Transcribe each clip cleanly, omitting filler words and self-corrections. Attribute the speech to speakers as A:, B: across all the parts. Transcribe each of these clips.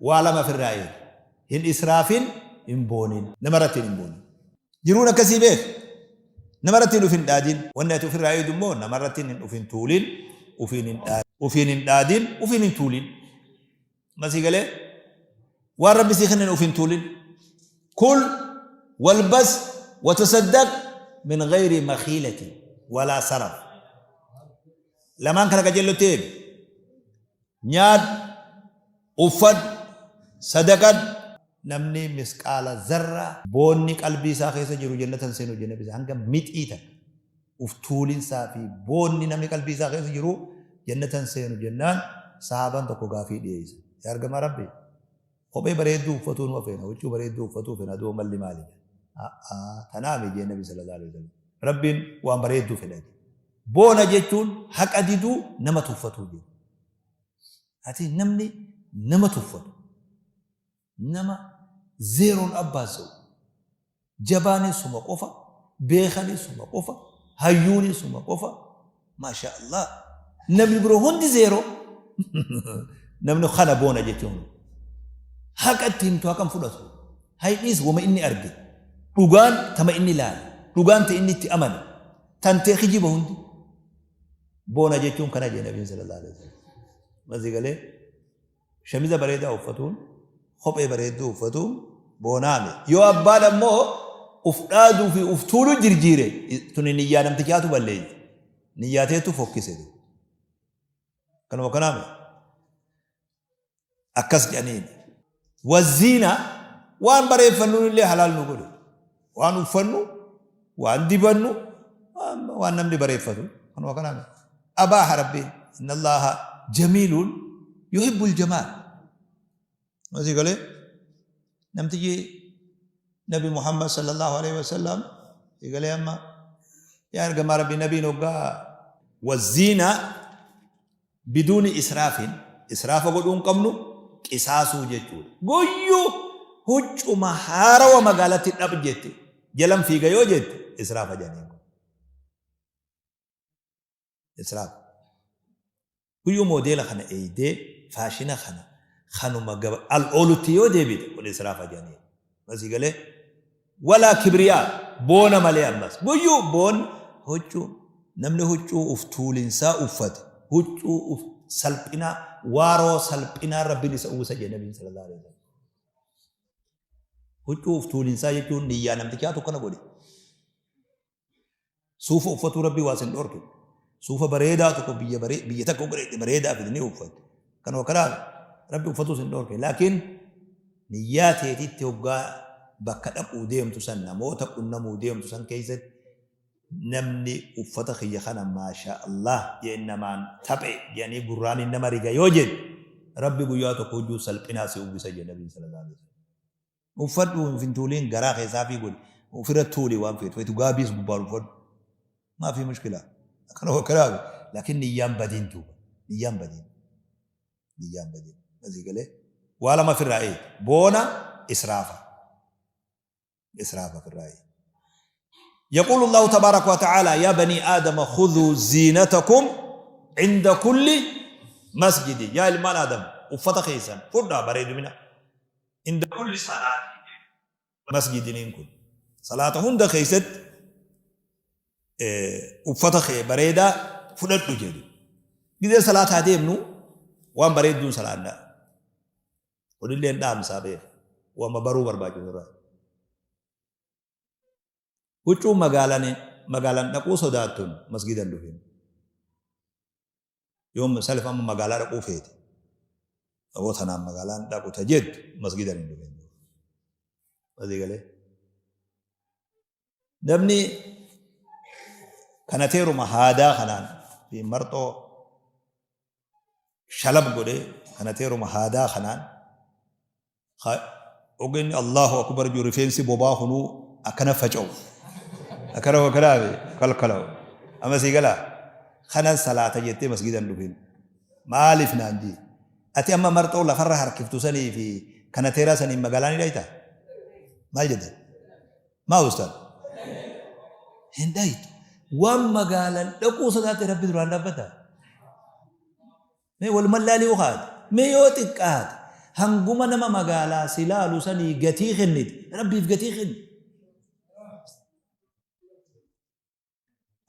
A: Waa lama ofirraa eegi. Hin israafin, hin boonin. Namarratti hin boonin. Jiruun akkasii beek. Namarratti hin ufin dhaadin. Wanni ati ofirraa eegdu immoo namarratti hin ufin tuulin, ufiin hin dhaadin. Ufiin hin dhaadin, ufiin hin tuulin. Masii galee waan Rabbi sii kenneen ufin tuulin. Kul walbas watasaddaq min gayri makhiilati walaa saraf. Lamaan kana qajeellotti eegi. Nyaadhu, uffadhu, sadaqadhu. Namni misqaala zarraa boonni qalbii isaa keessa jiru jannata hin seenu jedhe Nabi hanga mixii takka uf tuulinsaa fi boonni namni qalbii isaa keessa jiru jannata hin seenu jennaan sahaabaan tokko gaafii dhiyeessa. Yaa ergamaa Rabbii kophee bareedduu uffatuu numa feena huccuu bareedduu uffatuu feena duuba malli maali? Tanaami jee Nabi sallallahu alaihi wasallam. Rabbiin waan bareedduu fedha jedhe. Boona jechuun haqa diduu nama tuffatuu jedhe. Ati namni nama tuffatu, nama zeeroon abbaasa'u, jabaanis suma qofa, beekanis suma qofa, hayyuunis suma qofa, maasha Allah. Namni biroo hundi zeeroo. Namni kana boona jechuun. Haqa itti himtu haqan fudhatu. Hayniis wama inni arge. Dhugaan tama inni laale. Dhugaan ta inni itti amane. Tantee kijiba hundi. Boona jechuun kana jee Nabiin sallallahu alaihi wasallam. Masii galee shamiza bareedaa uffatuun, kophee bareedduu uffatuun boonaame. Yoo abbaan ammoo uf dhaaduu fi uf tuuluu jirjiire tuni niyyaa namtichaatu balleeyse. Niyyaa teetu fokkise. Kanuma kanaame. Akkas jedhaniin. Waziina waan bareeffannuun illee halaal nu godhe. Waan uffannu, waan dibannu, waan namni bareeffatu. Kanuma kanaame. Abaaha Rabbiin. Inna Allaaha jamiiluun yuhibbul jamaal. Asii galee namtichi Nabi Muhammad sallallahu alaihi wasallam galee amma yaa ergamaa Rabbii nabiin hoggaa waziina Biduuni israafin, israafa godhuu hin qabnu, qisaasuu jechuudha. Guyyuu huccuma haarawa magaalatti dhab jette jalan fiiga yoo jette israafa jedhaniin kun. Israafa. Guyyuu moodeela kana eeydee faashina kana kanuma gaba al oolutti yoo deebite kun israafa jedhaniin. Masii galee Walaa kibriyaa, boona malee ammas. Guyyuu boon huccuu namni huccuu uf tuulinsaa uffate, huccuu uf salphinaa, waaroo salphinaa Rabbiin isa uwwisa jedhe Nabiin sallallahu alaihi wasallam. Huccuu uf tuulinsaa jechuun niyyaa namtichaatu akkana godhe. Suufa uffatuu Rabbii waa sin dhorke. Suufa bareedaa tokko biyya baree biyya takka bareede bareedaa fidanii uffatte. Kanuma karaa Rabbi uffatuu sin dhorke. Laakiin niyyaa teetitti hoggaa bakka dhaquu deemtu san namoota qunnamuu deemtu san keessatti namni uffata kiyya kana maashaa Allah jeen namaan taphe jedhanii gurraaniin nama riga yoo jedhe Rabbi guyyaa tokko hujjuu salphinaa si uwwisa jedhe Nabiin sallallahu alaihi wasallam. Uffadhu hin tuuliin garaa keessaa fi godhi ofirra tuuli waan feetu feetu gaabiis gubbaan uffadhu maa fi mushkila akkana wakkalaa laakiin niyyaan badiin duuba niyyaan badiin niyyaan badiin asii galee waa lama ofirraa eegi boona israafa israafa ofirraa eegi. يقول الله تبارك وتعالى يا بني آدم خذوا زينتكم عند كل مسجد يا ilmaan Aadam uffata keessan fudhaa bareedumina Inda kulli salaatin jedhe. Masjidiniin kun salaata hunda keessatti uffata kee bareedaa fudhadhu jedhe. Gizee salaataa deemnu waan bareedduun salaannaa. Kunillee dhaamsaa beeka. Waama baruu barbaachisu irraa. Huccuu magaalaan magaalaan dhaquu sodaattun masgiida hin dhufin. Yoom salif amma magaalaa dhaquu feete. Aboo tanaan magaalaan dhaqu ta jettu masgiida hin dhufin. Asii galee. Namni kana teeruma haadaa kanaan fi marxoo shalab godhee kana teeruma haadaa kanaan Ka ogga inni Allahu akbar jiru rifeensi bobaa kunuu akkana faca'u. Akkana akkanaa fi kalkala'u. Amma sii galaa? Kanan salaata jettee masgiida hin dhufin. Maaliif naan jee? Ati amma marxoo lafarra harkiftu sanii fi kana teeraa saniin magaalaa ni dhaytaa? Maal jettan? Maa ustaad? Hin dhaytu. Waan magaalaan dhaquu sodaatte Rabbi duraan dhaabbata. Mee waluman laalii ukaate. Mee yoo xiqqaate Hanguma nama magaalaa si laalu sanii gatii kennite Rabbiif gatii kenni.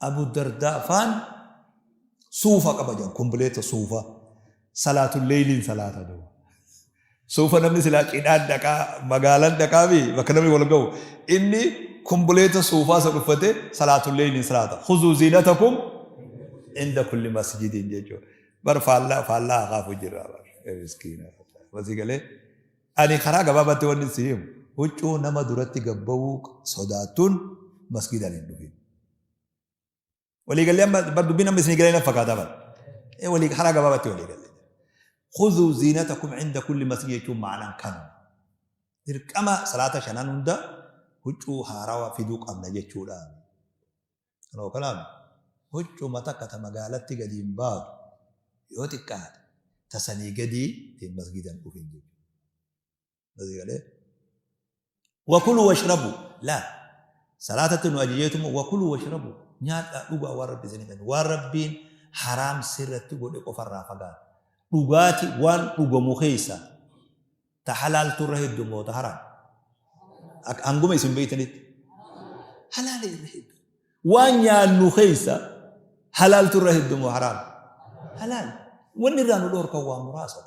A: Abu Dardaa faan suufa qaba jedhan kumbileeta suufa salaatul leeyliin salaata duuba. Suufa namni silaa cidhaan dhaqaa magaalaan dhaqaa fi bakka namni wal ga'u inni kumbileeta suufaa san uffate salaatul leeyliin salaata. Khuzuu ziinatakum inda kulli masjidiin jechuudha. Bar faallaa faallaa haqaafu jirra bar. Miskiina. Masii galee. Ani karaa gabaabatti wanni si himu huccuu nama duratti gabba'uu sodaattuun masgiidaan hin dhufin. Walii gallee amma bar dubbiin amma isinii galee na fakkaata bar. Ee walii karaa gabaabatti walii galle. Khudhuu ziinatakum inda kulli masjid jechuun ma'anaan kanuma. Dirqama salaata shanan hunda huccuu haarawa fiduu qabna jechuudha. Kanoo kanaaf huccuma takka ta magaalatti gadi hin baatu yoo xiqqaate ta sanii gadii tiin masgiida hin dhufin jechuudha. Masii galee. Wakuluu washrabu laa salaatatti nu ajajeetuma wakuluu washrabu nyaadhaa dhugaa waan rabbi isinii kenne waan rabbiin haraam sirratti godhe qofarraa fagaadha. Dhugaati waan dhugamu keessa Ta halaaltu irra heddu moo ta haraam? Hanguma isin beeytanitti. Halaala irra heddu. Waan nyaannu keessa halaaltu irra heddu moo haraam? Halaal. Wanni irraa nu dhoorkan waa muraasa.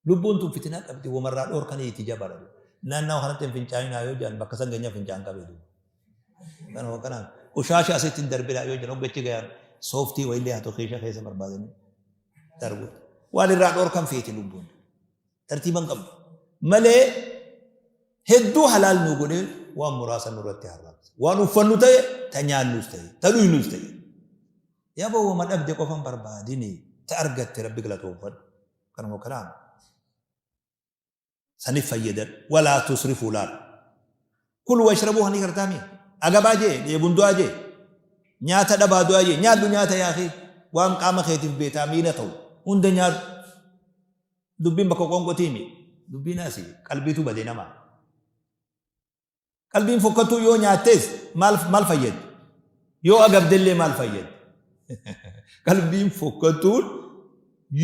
A: Lubbuun tun fitinaa qabdi wamarraa dhoorkanii itti jabara. Naannawa kanatti hin fincaaninaa yoo jedhan bakka san geenyaa fincaan qabe duuba. Kanuma kanaan qushaasha asitti hin darbinaa yoo jedhan hoggachi gayan sooftii wayillee haa ta'u keeshaa keessa barbaadanii darbu. Waan irraa dhoorkan feeti lubbuun. Tartiiba hin qabdu. Malee hedduu halaal nuu godhee waan muraasa nurratti harraamse. Waan uffannu ta'e, ta nyaannus ta'e, ta dhuynus ta'e. Yaboo wama dhabde qofa hin barbaadini ta argatte Rabbi galatoonfadhu. Kanuma kanaan sanif fayyadadhu. Walaa tusrifuu laal. Kulu washrabuu hani gartaami. Agabaa jee dheebun du'aa jee. Nyaata dhabaa du'aa jee nyaadhu nyaata yaakii. Waan qaama keetiif beetaamiina ta'u hunda nyaadhu. Dubbiin bakka qoonqotiimi. Dubbiin asi qalbiitu bade namaa. Qalbiin fokkattuu yoo nyaattees maal maal fayyaddi? Yoo agabdellee maal fayyaddi? Qalbiin fokkattuun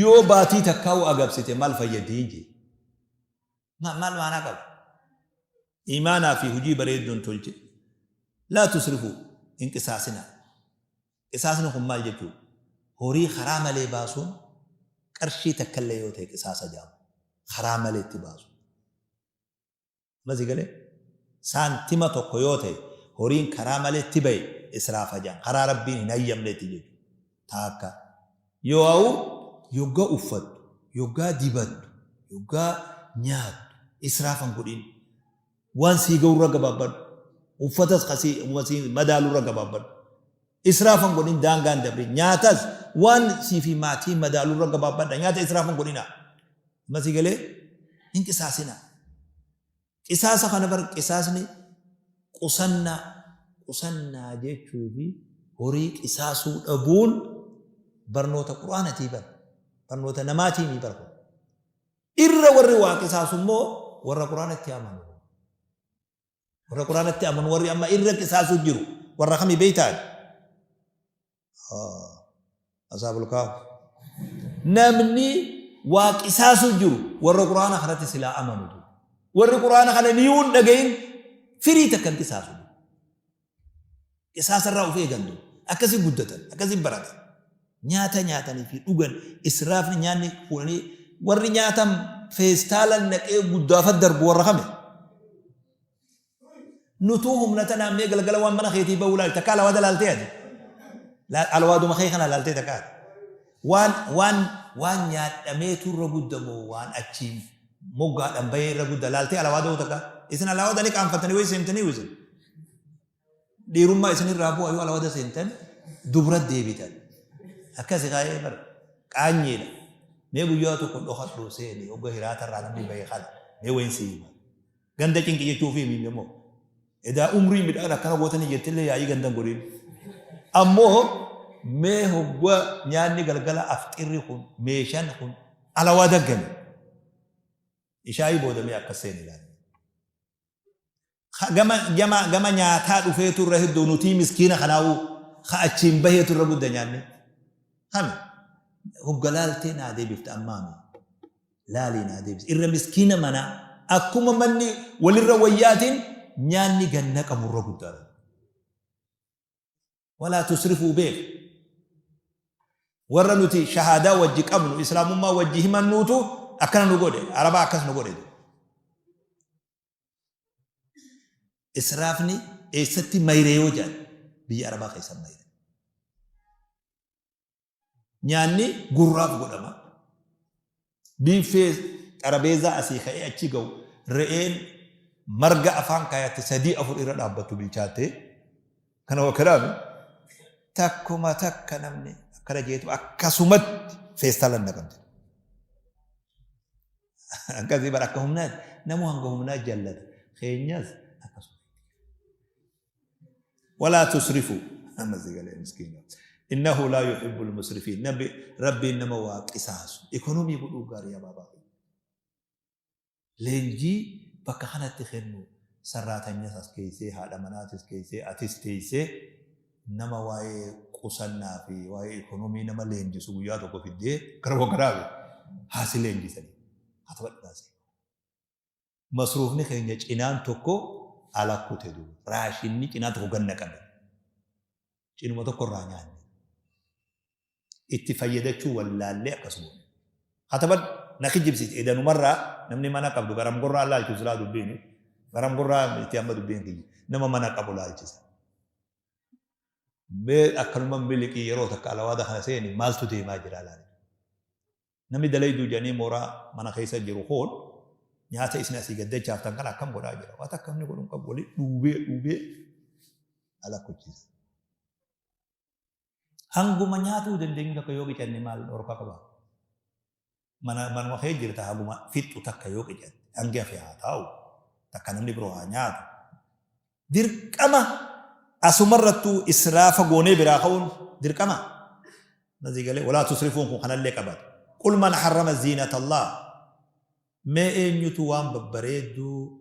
A: yoo baatii takkaa'u agabsite maal fayyaddi hin jee. Maal maanaa qaba? Imaanaa fi hojii bareedduun tolche. Laa tusrifuu hin qisaasinaa. Qisaasni kun maal jechuudha? Horii karaa malee baasuun qarshii takkallee yoo ta'e qisaasa jedhama. Karaa malee itti baasu. Amma si galee? Saantima tokko yoo ta'e horiin karaa maletti bahe israafa jedhan. Karaa Rabbiin hin hayyamnetti jechuudha. Taakka. Yoo ha'u yoggaa uffattu, yoggaa dibattu, yoggaa nyaattu israafa hin godhin. Waan sii ga'u irra gabaabbadhu. Uffatas ka sii madaalu irra gabaabbadhu. Israafa hin godhin daangaa hin dabrin. Nyaatas waan sii fi maatii madaalu irra gabaabbadha. Nyaata israafa hin godhinaa. Amma sii galee hin qisaasinaa. Qisaasa kana bar qisaasni qusannaa qusannaa jechuu fi horii qisaasuu dhabuun barnoota qur'aanatii bar barnoota namaatii mi bar kun. Irra warri waa qisaasu immoo warra qur'aanatti amanu. Warra Qur'aanatti amanu warri amma irra qisaasuu jiru warra kami beeytaan? Asaabul Kahf. Namni waa qisaasuu jiru warra Qur'aana kanatti silaa amanu. Warri Qur'aana kana niyuu hin dhagayin firii takka hin qisaasu. Qisaasa irraa of eegan duuba. Akkasi guddatan, akkasi baratan. Nyaata nyaatanii fi dhugan israafni nyaanni fuudhanii warri nyaatan feestaala naqee guddaafa darbu warra kami? Nutuu humna tanaan mee galgala waan mana keetii ba'uu laal takka alawaada laaltee ati? Alawaaduma kee kana laaltee takka ati? Waan waan waan nyaadhameetu irra gudda moo waan achiin moggaadhaan bahee irra gudda laaltee alawaada hoo takka? Isin alawaada ni qaanfattanii wayi seentanii isin? Dhiirummaa isinirraa bu'a yoo alawada seentan dubra deebitan. Akkasi kaa'ee bara qaanyiidha. Mee guyyaa tokko dhokadhu seeni hogga hiraatarraa namni bahe kana mee wayin si hima. Ganda cinqi jechuufi himi immoo. Edaa umrii midhaan akkana gootanii jettillee yaa'ii gandan godhin. Ammoo mee hogga nyaanni galgala afxirri kun meeshaan kun alawaa daggame. Ishaayii booda mee akkas seeni ilaali. Ka gama gama gama nyaataa dhufeetu irra hedduu nutii miskiina kanaa'uu ka achiin baheetu irra gudda nyaanne. Kami hogga laaltee naa deebifta ammaami. Laalii naa deebisi. Irra miskiina manaa akkuma manni walirra wayyaatiin nyaanni gad naqamu irra guddaadha. Walaa tusrifuu beek. Warra nuti shahaadaa wajji qabnu islaamummaa wajji himannuutu akkana nu godhe arabaa akkas nu godhe. Israafni eessatti mayree yoo jedhan biyya arabaa keessa mayre. Nyaanni gurraaf godhama. Biiffee xarabeezaa asii ka'ee achi ga'u re'een marga afaan kaayatte sadii afur irra dhaabbattu bilchaattee kana wakkalaami takkuma takka namni akkana jeetu akkasumatti feestaalan naqamte. Akkasii bara akka humnaati namuu hanga humnaa jallata keenyas akkasuma. Walaa tusrifuu amma si galee miskiina. Innahu laa yuhibbul musrifiin. Nabi Rabbiin nama waa qisaasu. Ikonomii godhuu gaarii abaabaa. Leenjii bakka kanatti kennu sarraatanyas as keessee haadha manaatis keessee atis teessee nama waa'ee qusannaa fi waa'ee ikonomii nama leenjisu guyyaa tokko fiddee gara wagaraabe haasi leenjisanii. Haa taphadhaasi. Masruufni keenya cinaan tokko ala kute duuba. Raashinni cinaa tokko gad naqame. Cinuma tokko irraa nyaanne. Itti fayyadachuu wallaallee akkas goone. Katabadhu na kijibsiisi edanumarraa namni mana qabdu garam gorraa laalchisu silaa dubbiini. Garam gorraa itti amma dubbiin kiyya. Nama mana qabu laalchisa. Mee akkanuma miliqii yeroo takka alawaada kana seeni maaltu deemaa jira laali. Namni dalayduu jedhanii mooraa mana keessa jiru kun nyaata isin asii gad dachaaftan kana akkam godhaa jira. Waa takka namni godhu hin qabu. Wali dhuubee dhuubee ala kuchisa. Hanguma nyaatuu dandeenyu takka yoo qicanne maal dhorkaa qaba? Mana manuma kee jirta haguma fixxu takka yoo qicatte hangi hafe haa taa'u takka namni biroo haa nyaatu. Dirqama asumarrattuu israafa goonee biraa ka'uun dirqama. Nazii galee walaa tusrifuun kun kanallee qabata. Qul man harrama ziinata Allah. Mee eenyutu waan babbareedduu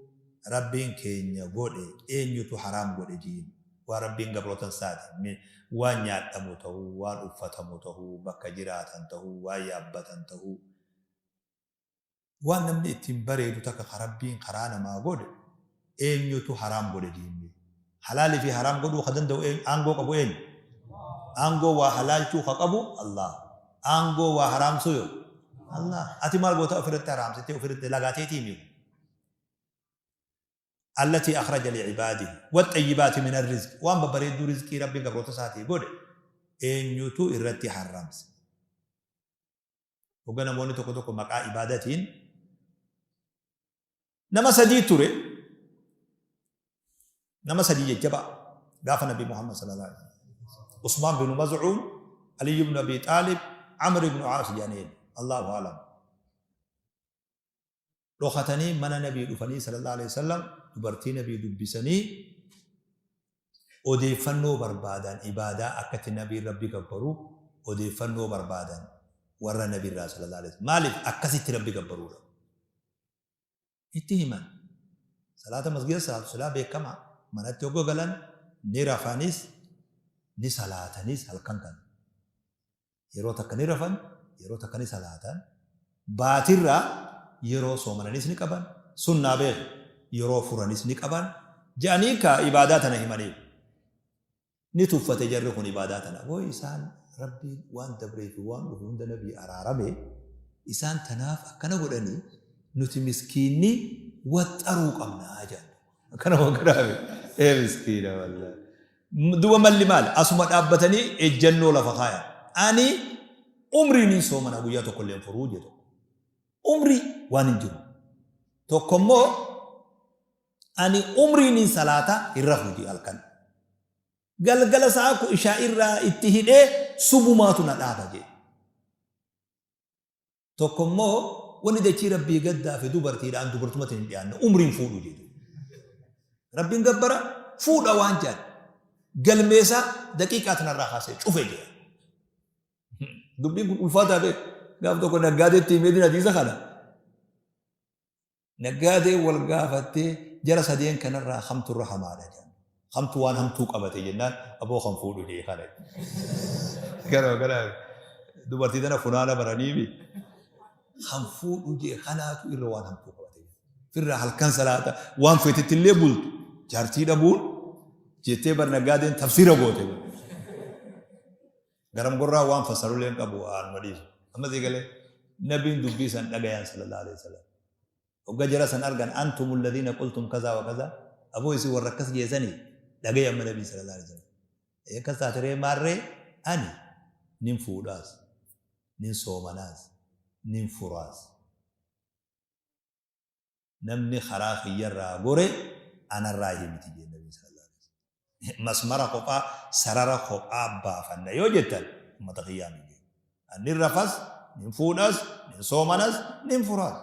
A: Rabbiin keenya godhe eenyutu haraam godhe jiin. Waan Rabbiin gabrootan isaati waan nyaadhamu ta'uu, waan uffatamu ta'uu, bakka jiraatan ta'uu, waan yaabbatan ta'uu. Waan namni ittiin bareedu takka ka Rabbiin karaa namaa godhe eenyutu haraam godhe jiin mee? Halaali fi haraam godhuu ka danda'u eenyu? Aangoo qabu eenyu? Aangoo waa halaalchuu ka qabu Allah. Aangoo waa haraamsuu yoo? Allah. Ati maal goota ofirratti haraamsitee ofirratti dalagaa teetii mii kun? Allatii akhraja li'ibaadihi waxxayyibaati mina rizqi waan babbareedduu rizqii Rabbiin gabroota isaatii godhe eenyutu irratti harramse? Hogga namoonni tokko tokko maqaa ibaadatiin nama sadii ture nama sadii jajjabaa gaafa nabi Muhammad sallallahu alaihi wasallam Usmaan bin Maz'uun Ali ibn Abi Xaalib Amr ibn Aas jedhaniin Allahu alam dhokatanii mana nabii dhufanii sallallahu alaihi wasallam dubartii nabii dubbisanii odeeffannoo barbaadan ibaadaa akkatti nabiin rabbi gabbaru odeeffannoo barbaadan warra nabiirraa sallallahu alaihi wasallam maaliif akkasitti rabbi gabbaruudha itti himan salaata masgida salaatu silaa beekamaa manatti hogga galan ni rafanis ni salaatanis halkan kana Yeroo takka ni rafan, yeroo takka ni salaatan. Baatirraa yeroo soomananis ni qaban, sunnaa beeki yeroo furanis ni qaban je'anii kaa ibaadaa tana himaniif. Ni tuffate jarri kun ibaadaa tana. Wooy isaan Rabbiin waan dabree fi waan dhufu hunda nabii araarame, isaan tanaaf akkana godhanii nuti miskiinni waxxaruu qabnaa je'an. Akkana waan ee miskiina wallaahi. Duba malli maali? Asuma dhaabbatanii ejjannoo lafa kaayan. Ani umriin hin soomana guyyaa tokko illee hin furuu jedhe tokko. Umrii waan hin jiru. Tokko immoo ani umriin hin salaata hin rafu jedhe halkan. Galgala sa'a ku ishaa irraa itti hidhee subumaatu na dhaaba jedhe. Tokko immoo wanni dachii Rabbii gaddaa fi dubartiidha an dubartumatti hin dhiyaanne umriin fuudhu jedhu. Rabbiin gabbara fuudha waan jedhan galmeesaa daqiiqaa tanarraa kaasee cufe jedha. Dubbiin kun ulfaataa beeku. Gaaf tokko naggaadeetti himeetiin hadiisa kana. Naggaadeen wal gaafattee jara sadeen kanarraa kamtu irra hamaadha jedhan. Kamtu waan hamtuu qabate jennaan aboo kan fuudhu jee kana. Gara gara dubartii tana funaana baraniimi. Kan fuudhu jee kanaatu irra waan hamtuu qabate. Firraa halkan salaata waan feetetti illee bultu jaartii dhabuun jettee bar naggaadeen tafsiira goote. Garam gorraa waan fassarullee hin qabu anuma dhiisu. Amma sii galee nabiin dubbii san dhagayan sallallahu alaihi wasallam. Hogga jara san argan antumul ladhiina qultum kazaa wa kazaa aboo isin warra akkas jeesanii dhagaye amma nabiin sallallahu alaihi wasallam. Akkas taate ree maarree ani nin fuudhaas nin soomanaas nin furaas. Namni karaa kiyyarraa gore anarraahii miti jeen nabiin sallallahu alaihi wasallam. Masmara kophaa sarara kophaa baafanna yoo jettan ummata kiyyaa miti. An nin rafas, nin fuudhas, nin soomanas, nin furaas,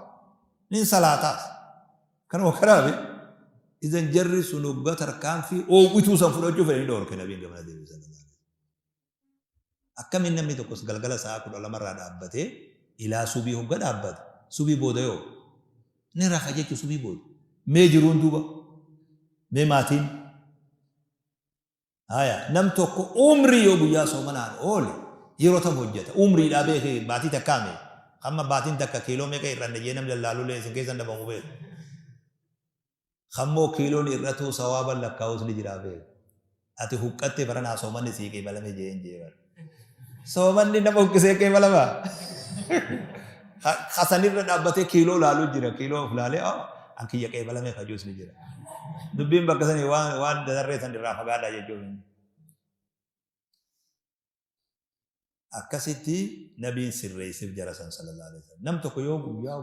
A: nin salaataas. Kanuma kanaafi idan jarri sun hogga tarkaanfii oowwituu san fudhachuu fedhanii dhoorke nabiin gamana deebi'e sallallahu alaihi wasallam. Akkamiin namni tokkos galgala sa'a 12 irraa dhaabbatee ilaa subii hogga dhaabbate subii booda yoo ni rafa jechu subii booda mee jiruun duuba mee maatiin haya nam tokko umrii yoo guyyaa soomanaan oole yeroo tam hojjeta umriidhaa beeki baatii takkaa mee amma baatiin takka kiiloo meeqa hir'anne jee namni lallaalulee isin keessan dhabamu beeku Kammoo kiiloon hir'atuu sawaaban lakkaa'uus ni jiraa beeki. Ati huqqattee baranaa soomanni sii qeebalame jeen jee bar. Soomanni nama huqqisee qeebalamaa? Ka sanirra dhaabbatee kiiloo laaluu jira. Kiiloo of laalee an kiyya qeebalame kajuus ni jira. Dubbiin bakka sanii waan waan dararree san irraa fagaadhaa jechuuf. Akkasitti Nabiin sirreessef jara san sallallahu aleyhi wasallam. Nam tokko yoo guyyaa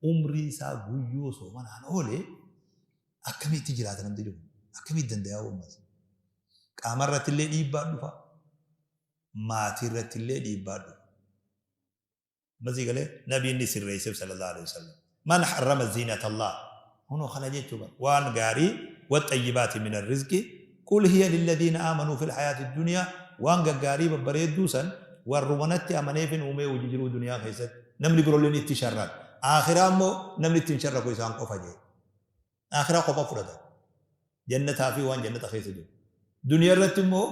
A: umrii isaa guyyoo soomanaan oole akkamitti jiraata namtichi kun? Akkamitti dandayaa ummas? Qaama irratti illee dhiibbaa dhufa. Maatii irratti illee dhiibbaa dhufa. Amma sii galee nabiin ni sirreesseef sallallahu alaihi wasallam. Man harrama ziinata Allah. Kunoo kana jechuu bara. Waan gaarii waxxayyibaati min arrizqi qul hiya lilladhiina aamanuu fil hayaati duniyaa waan gaggaarii babbareedduu san warrumanatti amaneefin uumee hojii jiruu duniyaa keessatti namni birolleen itti sharraka. Aakhiraa immoo namni itti hin sharraku isaan qofa jee. Aakhiraa kopha fudhatan. Jannataa fi waan jannata keessa jiru. Duniyaa irratti immoo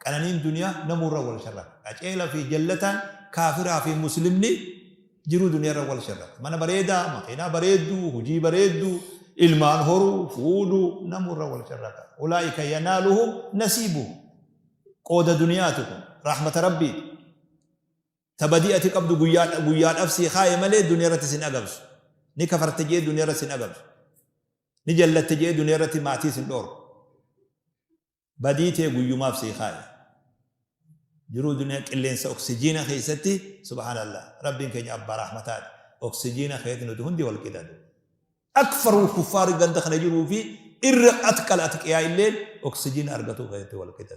A: qananiin duniyaa namuu irra wal sharraka. Qaceela fi jallataan kaafiraa fi muslimni jiruu duniyaa irra wal sharraka. Mana bareedaa, makiinaa bareedduu, hojii bareedduu, ilmaan horuu, fuudhuu namuu irra wal sharraka. Ulaa'ika yanaaluhum nasiibuhum. Qooda duniyaati kun. Rahmata Rabbiiti. Ta badii ati qabdu guyyaa guyyaadhaf sii kaaye malee duniya irratti sin agabsu. Ni kafarte je'ee duniya irratti sin agabsu. Ni jallatte je'ee duniya irratti maatii sin dhoorku. Badii tee guyyumaaf sii kaaye. Jiruu duniya qilleensa oksijiina keessatti subhaanallah Rabbiin keenya abbaa rahmataati. Oksijiina keessatti nuti hundi wal qixa. Akfarul kuffaari ganda kana jiruu fi irra atqal atqiyaa illeen oksijiina argatuu keessatti wal qixa.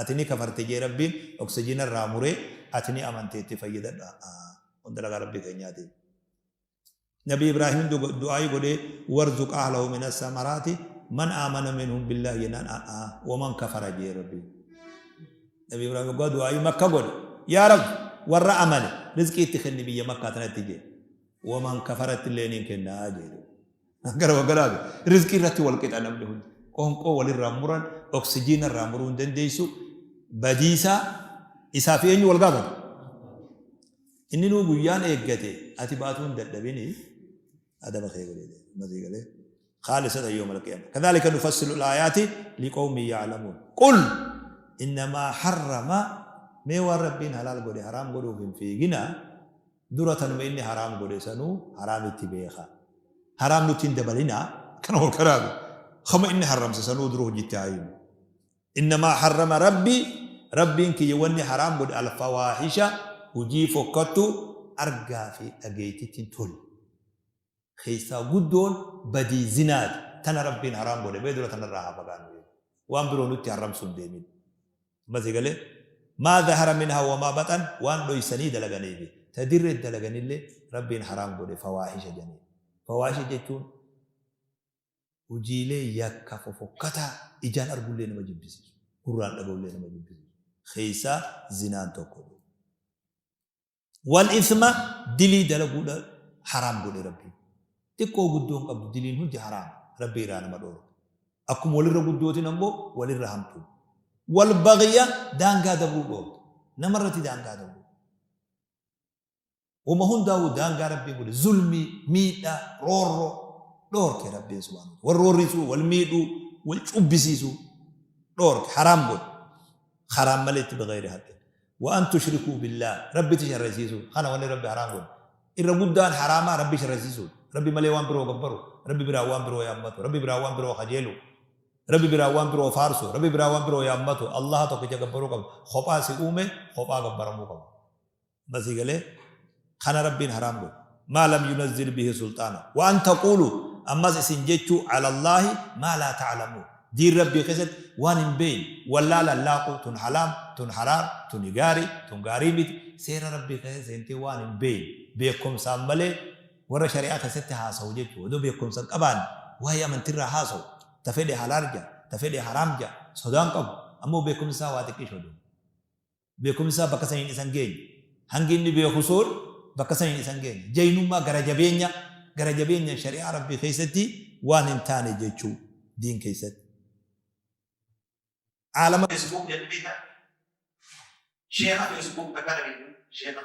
A: Ati ni kafarte jee Rabbiin oksijiina irraa muree ati ni amante itti fayyadadhu a'aa kun dalagaa Rabbii keenyaati. Nabi Ibraahiim du'aayii godhee warzuq ahlahu min assamaraati man aamana minhum billaahi jennaan a'aa waman kafara jee Rabbiin. Nabi Ibraahiim waggaa du'aayii makka godhe yaa Rabbi warra amane rizqii itti kenni biyya makkaa tanatti jee waman kafaratti illee niin kennaa jee. Gara wagaraati. Rizqii irratti wal qixa namni hundi. Qoonqoo walirraa muran, oksijiina irraa muruu hin dandeessu. Badiisaa isaa fi eenyu wal gaafata? Inni nuu guyyaan eeggate ati baatuu hin dadhabini adaba kee godhee masii galee. Khaalisata yawmal qiyaama. Kadhalika nufassilu al-aayaati liqawmin ya'lamuun. Qul innamaa harrama mee waan Rabbiin halaal godhe haraam godhuuf hin fiiginaa. Dura tanuma inni haraam godhe sanuu haraamitti beeka. Haraam nutti hin dabalinaa kana ol karaabe. Kama inni haramse sanuu dura hojitti haa himu. Innamaa harrama rabbii rabbiin kiyya wanni haraam godhe alfawaahisha hujii fokkattu argaa fi dhageeytitti hin tolle. Keessaa guddoon badii zinaati. Tana Rabbiin haraam godhe mee dura tanarraa haa fagaannu jechuudha. Waan biroo nutti haramsuu hin deemin. Amma sii galee? Maa zahara minhaa wamaa baxan waan dhoysanii dalaganii fi ta dirree dalaganillee Rabbiin haraam godhe fawaahisha jedhanii. Fawaahisha jechuun hojiilee yakka fofokkataa ijaan argullee nama jibbisiisu, gurraan dhaga'ullee nama jibbisiisu keessaa zinaan tokko. Wal ithma dilii dalaguudha haraam godhe Rabbiin. Xiqqoo guddoo hin qabdu diliin hundi haraama Rabbi irraa nama dhoorga. Akkuma walirra guddootin ammoo walirra hamtuu. Wal baghya daangaa dabruu dhoorga. Namarratti daangaa dabruu. Woma hundaa'uu daangaa Rabbiin godhe, zulmii, miidhaa, roorroo dhoorke Rabbiin subhaanahu wal roorrisuu, wal miidhuu, wal cubbisiisuu dhoorke, haraam godhe. Karaan maletti bighayri haqqin. Wa an tushrikuu billaah, Rabbitti sharrasiisuu, kana wanni Rabbi haraam godhe. Irra guddaan haraamaa Rabbi sharrasiisuudha. Rabbi malee waan biroo gabbaru, Rabbi biraa waan biroo yaammatu, Rabbi biraa waan biroo kajeelu, Rabbi biraa waan biroo faarsu, Rabbi biraa waan biroo yaammatu, Allaha tokkicha gabbaruu qaba. Kophaa si uume, kophaa gabbaramuu qaba. Amma sii galee? Kana Rabbiin haraam godhe. Maa lam yunazzil bihi sulxaana. Wa an taquuluu, ammas isin jechuu, ala Allaahi maa laa ta'lamuun. Diin Rabbii keessatti waan hin beeyne wallaalaan laaquu, tun halaam, tun haraam, tuni gaari, tun gaarii miti, seera Rabbii keessa seentee waan hin beeyne beekkomsaan malee warra shari'aa keessatti haasawu jechuu, odoo beekkomsa hin qabaanne waa'ee amantirraa haasawu, ta fedhe halaal ja'a, ta fedhe haraam ja'a, sodaan qabu, ammoo beekkomsi isaa waa xiqqisho duuba. Beekumsi isaa bakka saniin isa hin geenye. Hangi inni beeku sun bakka saniin isa hin geenye. Jaynummaa gara jabeenya, gara jabeenyaan shari'aa Rabbii keessatti waan hin taane jechuu diin keessatti. Aalama.
B: Facebook jedhu beektaa? Sheekha Facebook takkaa dhageette? Sheekha.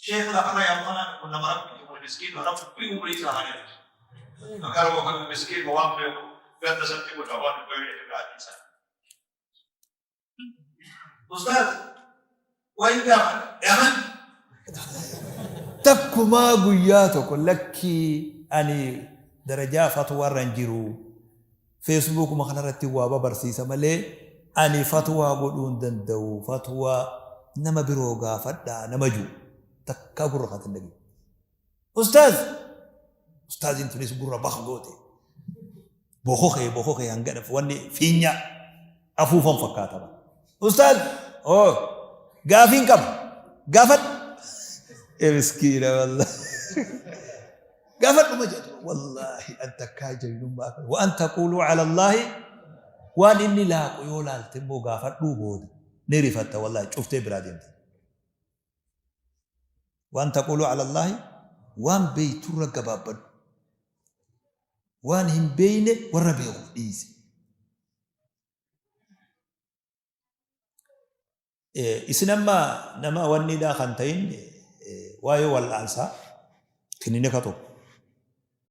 B: Sheekha lafarra yaa'u kanaan kun nama Rabbiiti kun miskiina Rabbi umrii isaa haa dheeressu. Garuu kan miskiina waan beeku ganda sanatti godha waan hin beekne irraa dhiisa. Ustaaz, wayin gaafadha. Yaman.
A: Takkumaa guyyaa tokko lakkii ani darajaa fatwaarra hin jiru. Feesbuukuma kanarratti waa babarsiisa malee ani fatwaa godhuu hin danda'u. Fatwaa nama biroo gaafadhaa nama jiru. Takkaa gurra kaatan hin dhageenye. Ustaaz! Ustaaziin tunis gurra bak goote. Bokokee bokokee hanga dhaf wanni fiinya afuufan fakkaata ba. Ustaaz! Oo! Gaafiin qaba. Gaafadhu. Ee miskiina wallah. Gaafadhu ma jedhu. Wallaahi an takkaa jaynummaa kana. Wa an taquuluu ala Allaahi waan inni laaqu yoo laalte immoo gaafadhuu booda ni rifatta wallaahi cuftee biraa deemta. Waan taquuluu ala Allaahi waan beeyturra gabaabbadhu. Waan hin beeyne warra beekuuf dhiisi. Isin amma nama wanniidhaa kan ta'in waa'ee wal'aansaa kilinika tokko.